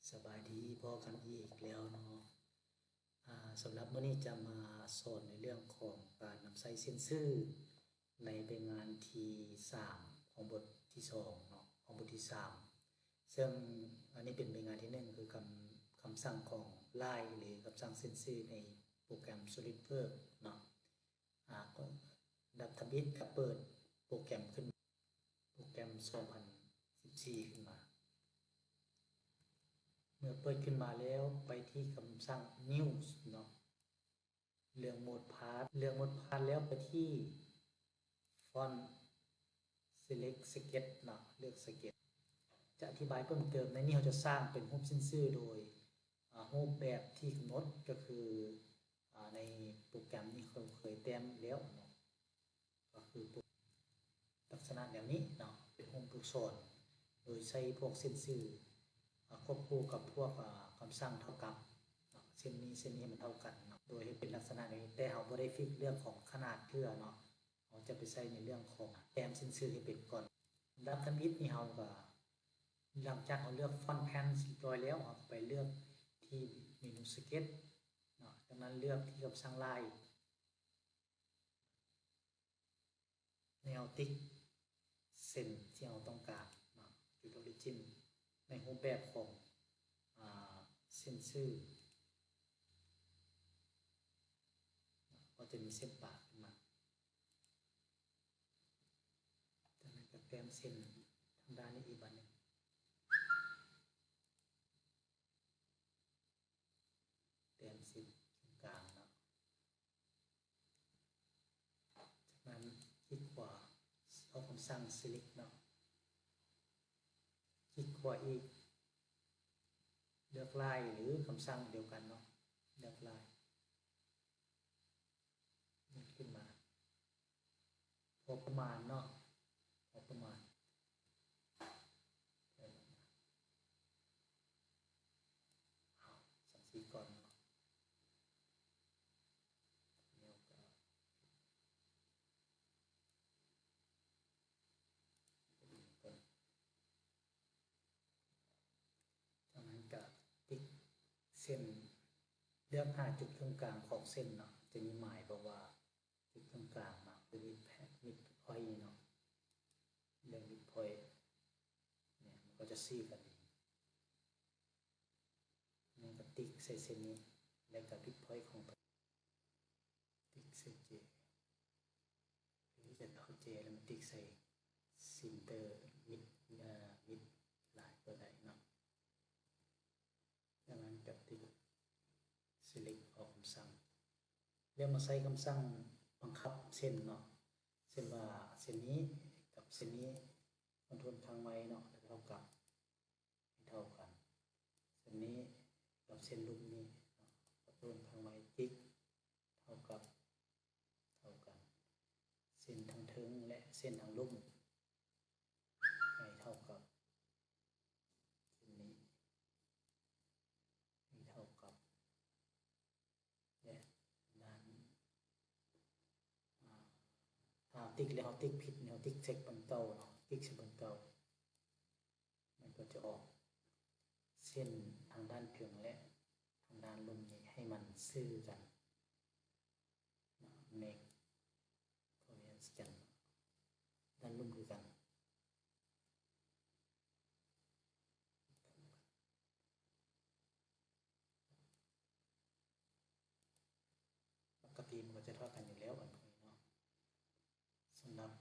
ສະບາຍດີ ພໍ້ກັນອີກແລ້ວເນາະ. ອາ ສຳລັບມື້ນີ້ຈະມາສອນໃນເລື່ອງຂອງການນຳໃຊ້ເສັ້ນຊື່ໃນໃບງານທີສາມ ຂອງບົດທີສອງເນາະ ຂອງບົດທີສາມ ເຊິ່ງອັນນີ້ເປັນໃບງານທີໜຶ່ງ ຄືຄຳ ຄຳສັ່ງຂອງລາຍ ຫຼື ຄຳສັ່ງເສັ້ນຊື່ໃນໂປຣແກຣມ SolidWorks ເນາະ. ອາ ກໍດັບທຳອິດກໍເປີດໂປຣແກຣມຂຶ້ນ ໂປຣແກຣມສອງພັນສິບສີ່ຂຶ້ນມາ. ເມື່ອເປີດຂຶ້ນມາແລ້ວ ໄປທີ່ຄຳສັ່ງ New ເນາະ ເລືອກ Mode Path ເລືອກ Mode Path ແລ້ວໄປທີ່ Font Select Sketch ເນາະ ເລືອກ Sketch. ຈະອະທິບາຍເພີ່ມເຕີມ ໃນນີ້ເຮົາຈະສ້າງເປັນຮູບເສັ້ນຊື່ໂດຍ ອາ ຮູບແບບທີ່ກຳນົດ ກໍຄື ອາ ໃນໂປຣແກຣມນີ້ເຮົາເຄີຍແຕ້ມແລ້ວເນາະ ກໍຄື ລັກສະນະແນວນີ້ເນາະ ເປັນຮູບລູກສອນ ໂດຍໃຊ້ພວກເສັ້ນຊື່ ອາ ຄວບຄູ່ກັບພວກ ອາ ຄຳສັ່ງເທົ່າກັບເນາະ ເສັ້ນນີ້ເສັ້ນນີ້ໃຫ້ມັນເທົ່າກັນເນາະ ໂດຍເຮັດເປັນລັກສະນະແນວນີ້ ແຕ່ເຮົາບໍ່ໄດ້ຟິກເລື່ອງຂອງຂະໜາດເທື່ອເນາະ ເຮົາຈະໄປໃຊ້ໃນເລື່ອງຂອງແຕ້ມເສັ້ນຊື່ໃຫ້ເປັນກ່ອນ. ອັນດັບທຳອິດນີ້ເຮົາກໍ ຫຼັງຈາກເຮົາເລືອກ Font Path ຮຽບຮ້ອຍແລ້ວ ເຮົາກໍໄປເລືອກທີ່ເມນູ Sketch ເນາະ ຈາກນັ້ນເລືອກທີ່ຄຳສັ່ງລາຍ ແລ້ວເຮົາຕິກເສັ້ນທີ່ເຮົາຕ້ອງການເນາະ ຈຸດ Origin ໃນຮູບແບບຂອງ ອາ ເສັ້ນຊື່ເນາະ ກໍຈະມີເສັ້ນປາກຂຶ້ນມາ. ຈາກນັ້ນກໍແຕ້ມເສັ້ນທາງດ້ານນີ້ອີກບາດໜຶ່ງ ແຕ້ມເສັ້ນກາງເນາະ. ຈາກນັ້ນຄລິກຂວາ ເອົາຄຳສັ່ງ Select ເນາະ ຄລິກຂວາອີກ ເລືອກລາຍ ຫຼື ຄຳສັ່ງດຽວກັນເນາະ ເລືອກລາຍ ນີ້ຂຶ້ນມາ ພໍປະມານເນາະ ພໍປະມານ ເອົາ ສັງສີກ່ອນເນາະ ແລ້ວກໍ ຈາກນັ້ນກະຕິກເສັ້ນ ເລືອກຫາຈຸດເຄິ່ງກາງຂອງເສັ້ນເນາະ ຈະມີໝາຍບອກວ່າຈຸດເຄິ່ງກາງເນາະ ຫຼື Midpoint ເນາະ ເລືອກ Midpoint ເນຍ ມັນກໍຈະຊີ້ກັນເອງ. ແລ້ວກໍຕິກໃສ່ເສັ້ນນີ້ ແລ້ວກໍ Midpoint ຂອງ ຕິກໃສ່ J ຫຼືຈະເອົາ J ແລ້ວມາຕິກໃສ່ Center Mid ເອີ Midline ກໍໄດ້ເນາະ. ຈາກນັ້ນກໍຕິກ Select ອອກຄຳສັ່ງ ແລ້ວມາໃຊ້ຄຳສັ່ງບັງຄັບເສັ້ນເນາະ ເຊັ່ນວ່າເສັ້ນນີ້ກັບເສັ້ນນີ້ ຄອນໂທຣຄ້າງໄວ້ເນາະ ແລ້ວເທົ່າກັບ ໃຫ້ເທົ່າກັນ ເສັ້ນນີ້ກັບເສັ້ນລຸ່ມນີ້ເນາະ ຄອນໂທຣຄ້າງໄວ້ ຕິກ ເທົ່າກັບ ເທົ່າກັນ ເສັ້ນທາງເທິງ ແລະ ເສັ້ນທາງລຸ່ມ ໃຫ້ເທົ່າກັບ ເສັ້ນນີ້ ໃຫ້ເທົ່າກັບ ແລະ ດ້ານ ອາ ຖ້າເຮົາຕິກແລ້ວເຮົາຕິກຜິດ ເຮົາຕິກເຊັກບອນເກົ່າເນາະ ຕິກໃສ່ບອນເກົ່າ ມັນກໍຈະອອກເສັ້ນທາງດ້ານເທິງ ແລະ ທາງດ້ານລຸ່ມນີ້ໃຫ້ມັນຊື່ກັນເນາະ Make Coherence ກັນ ດ້ານລຸ່ມຄືກັນ. ປົກກະຕິມັນກໍຈະເທົ່າກັນຢູ່ແລ້ວ ອັນພວກນີ້ເນາະ. ສຳລັບ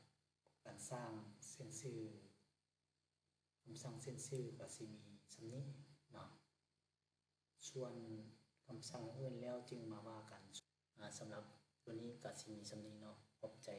ການສ້າງເສັ້ນຊື່ ຄຳສັ່ງເສັ້ນຊື່ກໍຊິມີສ່ຳນີ້ເນາະ. ສ່ວນຄຳສັ່ງອື່ນແລ້ວຈຶ່ງມາວ່າກັນ. ອາ ສຳລັບຕົວນີ້ກໍຊິມີສ່ຳນີ້ເນາະ. ຂອບໃຈ.